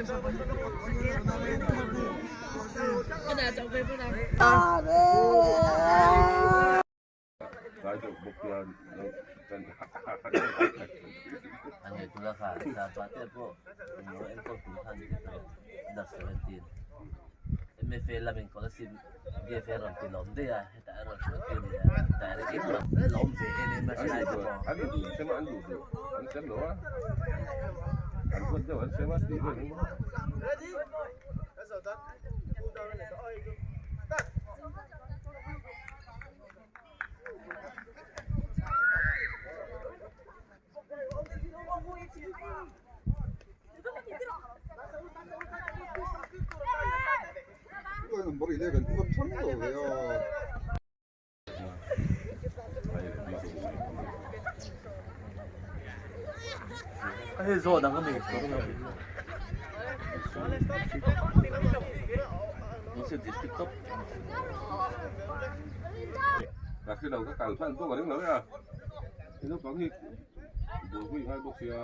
Number 11 cũng thắng rồi Hei zawh dang a nei Ka hre lo ka kal hman pawh ka ring lo e a naupang hi buaipui ngai bawk sia.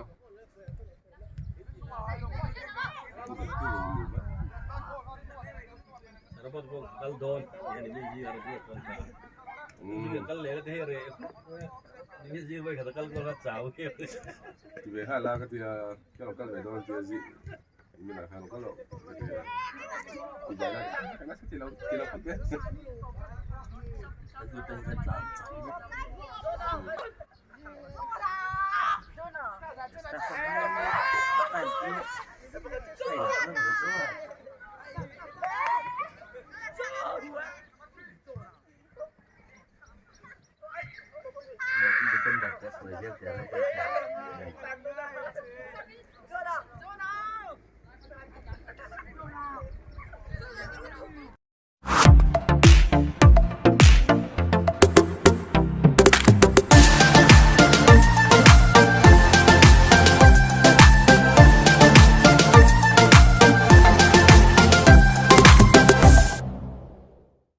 Ti ve nghal a ka tia ka lo kal ve dawn tia zih min ah khan kal lo ka tia ti ve la ka nasa ti lo ti lo phawt e. Defender te sawi zel teh ang.